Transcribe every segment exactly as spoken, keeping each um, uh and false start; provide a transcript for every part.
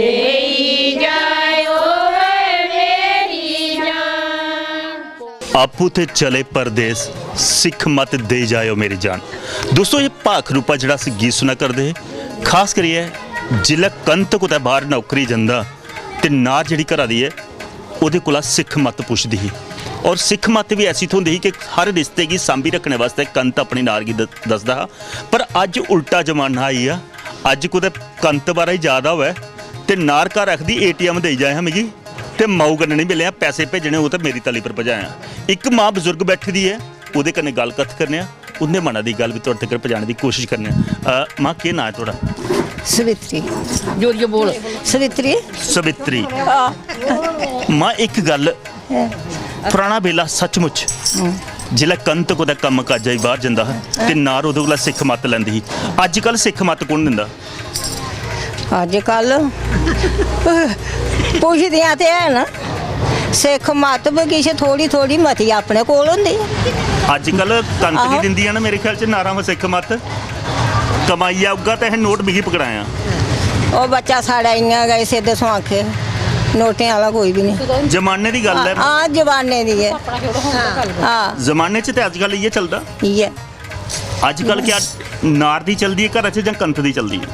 लेई जायो ऐ मेरी जान। आपू ते चले परदेस, सिख मत देई जायो मेरी जान। दोस्तो, एह् भाख रूपा जेह्ड़ा अस गीत सुना करदे हे, खास करियै जिसलै कंत कुतै बाह्र नौकरी जंदा ते नार जेह्ड़ी घरा दी ऐ, ओह्दे कोला सिख मत पुछदी ही। और सिख मत बी ऐसी थ्होंदी ही कि हर रिश्ते गी सांभी रक्खने वास्तै कंत अपनी नार गी द-, दसदा हा। पर अज्ज उल्टा जमाना आई गेआ। अज्ज कुतै कंत बारै ज्यादा होऐ ते नार घर आखदी, "एटीएम देई जायां मिगी, ते माऊ कन्नै निं मिलेआं, पैसे भेजने होग ते मेरी तली पर पजायां।" इक मां बजुर्ग बैठी दी ऐ, ओह्दे कन्नै गल्ल कत्थ करने आं, उं'दे मना दी गल्ल बी थुआढ़े तगर पजाने दी कोशिश करने आं। अ, मां, केह् नांऽ ऐ थुआढ़ा? सवित्री। जोरियै बोल। सवित्री। सवित्री। हां। मां, इक गल्ल, पराना बेल्ला सचमुच, जिसलै कंत कुतै कम्म काजा गी बाह्र जंदा हा ते नार ओह्दे कोला सिक्ख मत्त लैंदी ही, अज्जकल सिक्ख मत्त कु'न दिंदा? अज्जकल पुछदियां ते हैन, सिक्ख मत्त बी किश थोह्ड़ी थोह्ड़ी मती अपने कोल होंदी। अज्जकल कंत बी आहो। दिंदियां न मेरे ख्याल च नारां वा सिक्ख मत्त। कमाइयै औगा ते असें नोट मिगी पकड़ायां। ओह् बच्चा साढ़ा इ'यां गै सिद्ध सुआंखे, नोटें आह्ला कोई बी निं। जमाने दी गल्ल ऐ। हां, जमाने दी ऐ। हां। जमाने च ते अज्जकल इ'यै चलदा। इ'यै। अज्जकल क्या नार दी चलदी ऐ घरा च जां कंत दी चलदी ऐ?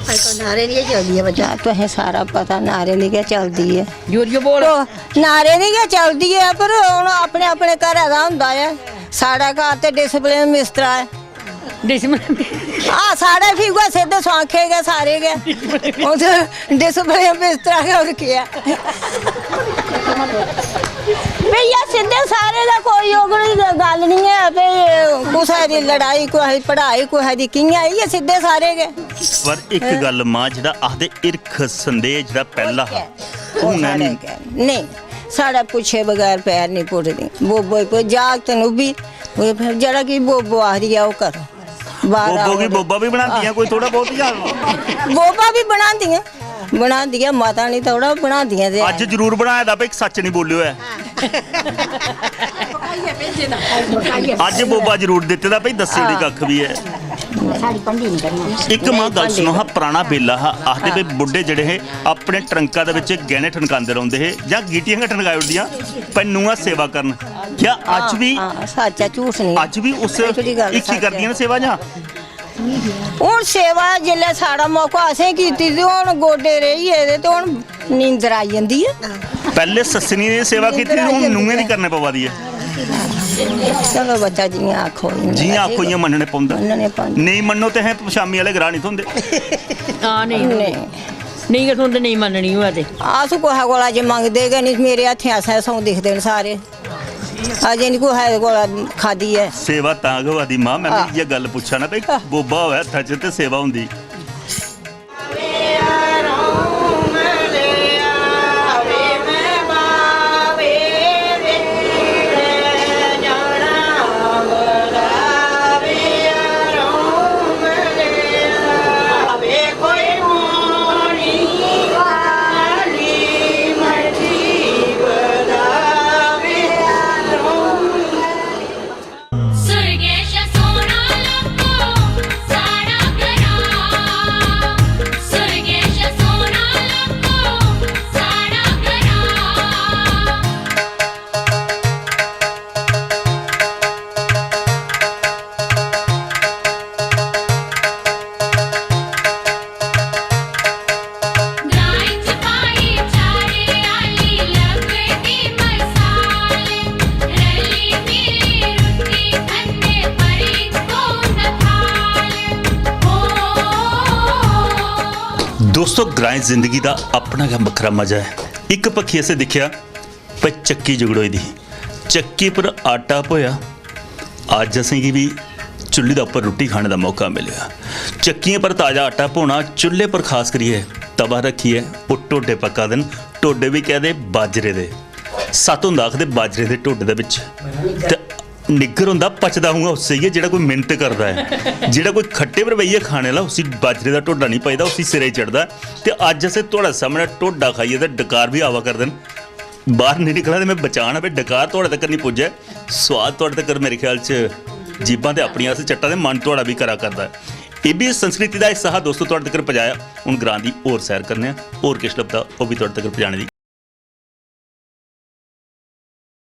अज्जकल नारें दी गै चलदी ऐ बच्चा। तुसें सारा पता, नारें दी गै चलदी ऐ। जोरियै बोल। ओह् नारें दी गै चलदी ऐ, पर हून अपने अपने घरै दा होंदा ऐ। साढ़े घर ते डिसिप्लिन मिस्तरा ऐ। दुश्मन। हां, साढ़े फ्ही उ'ऐ सिद्ध सुआंखे गै सारे गै। उत्थै डिसिप्लिन बिस्तरा गै, होर केह् ऐ? भैया, सिद्धे सारे गै, कोई ओह्कड़ी गल्ल निं ऐ भई कुसै दी लड़ाई, कुसै दी पढ़ाई, कुसै दी कि'यां, इ'यै सिद्धे सारे गै। पर इक गल्ल मां, जेह्ड़ा आखदे हिरख संदेह जेह्ड़ा पैह्ला हा, ओह् हून है साढ़े निं। गै। नेईं, साढ़े पुच्छे बगैर पैर निं पुट्टदी। बोबो गी कोई जागत न, ओह् बी, ओह् जेह्ड़ा कि बोबो आखदी ऐ, ओह् करो। बारां बोबो गी होर। बोबा बी बनांदियां कोई थोह्ड़ा बहुत जां? बोबा बी बनांदियां, बनांदियां, मता निं थोह्ड़ा बनांदियां ते अज्ज हैन। जरूर बनाए दा, भाई, सच्च निं बोलेओ ऐ। अज्ज बोबा जरूर दित्ते दा, भाई, दस्सी ओड़ी कक्ख बी ऐ। इक मां गल्ल सुनो हां, पराना बेल्ला हा, आखदे भाई बुड्ढे जेह्ड़े हे, अपने ट्रंका दे बिच गैह्ने ठनकांदे रौंह्दे हे जां गीटियां गै ठनकाई ओड़दियां, भाई, नूंहां सेवा करन। क्या अज्ज बी, हां, सच्च ऐ, झूठ निं। अज्ज बी उस एह्कड़ी गल्ल इक्की सच्च ऐ। करदियां न सेवा जां? हून सेवा जिसलै साढ़ा मौका असें कीती ते हून गोडे रेही गेदे ते हून नींदर आई जंदी ऐ। पैह्ले सस्सनी दी सेवा कीती ते हून नूहें दी करने पवा दी ऐ। चलो बच्चा, जि'यां आखो इ'यां जि'यां आखो इ'यां मन्नने पौंदा। मन्नने पौंदा। नेईं मन्नो ते असें शामी आह्ले ग्राह् निं थ्होंदे। हां, नेईं थ्होंदे। नेईं। नेईं गै थ्होंदे, नेईं मन्ननी होऐ ते। अस कुसै कोला जे मंगदे गै निं, मेरे हत्थें असें सौं दिखदे न सारे। अजें निं कुसै दे कोला खाद्धी ऐ। सेवा तां गै होआ दी मां, में बी हां। इ'यै गल्ल पुच्छा ना भाई, हां। बोबा होऐ हत्था च ते सेवा होंदी। दोस्तो, ग्राएं जिंदगी दा अपना गै बक्खरा मजा ऐ। इक पक्खी असें दिक्खेआ, भाई, चक्की जुगड़ोई दी ही। चक्की पर आटा भोया। अज्ज असेंगी बी चुल्ली दे उप्पर रुट्टी खाने दा मौका मिलेआ। चक्कियें पर ताजा आटा भोना, चुल्ले पर खास करियै तवा रक्खियै ओह् ढोडे पक्का दे न। ढोडे बी कैह्दे? बाजरे दे। सत्त होंदा आखदे बाजरे दे ढोडे दे बिच। ते निग्गर होंदा, पचदा उ'आं उस्सै गै जेह्ड़ा कोई मिन्नत करदा ऐ। जेह्ड़ा कोई खट्टे पर बेहियै खाने आह्ला, उसी बाजरे दा ढोडा निं पचदा, उसी सिरै गी चढ़दा। ते अज्ज असें थुआढ़े सामनै ढोडा खाइयै ते डकार बी आवा करदे न। बाह्र निं निकला दे, में बचान आ, भाई, डकार थुआढ़े तगर निं पुज्जै। सोआद थुआढ़े तगर, मेरे ख्याल च, जीभां ते अपनियां अस चट्टा दे, मन थुआढ़ा बी करा करदा ऐ। एह् बी संस्कृति दा हिस्सा हा दोस्तो, थुआढ़े तगर पजाया। हून ग्रां दी होर सैर करने आं, होर किश लभदा ओह् बी थुआढ़े तगर पजाने दी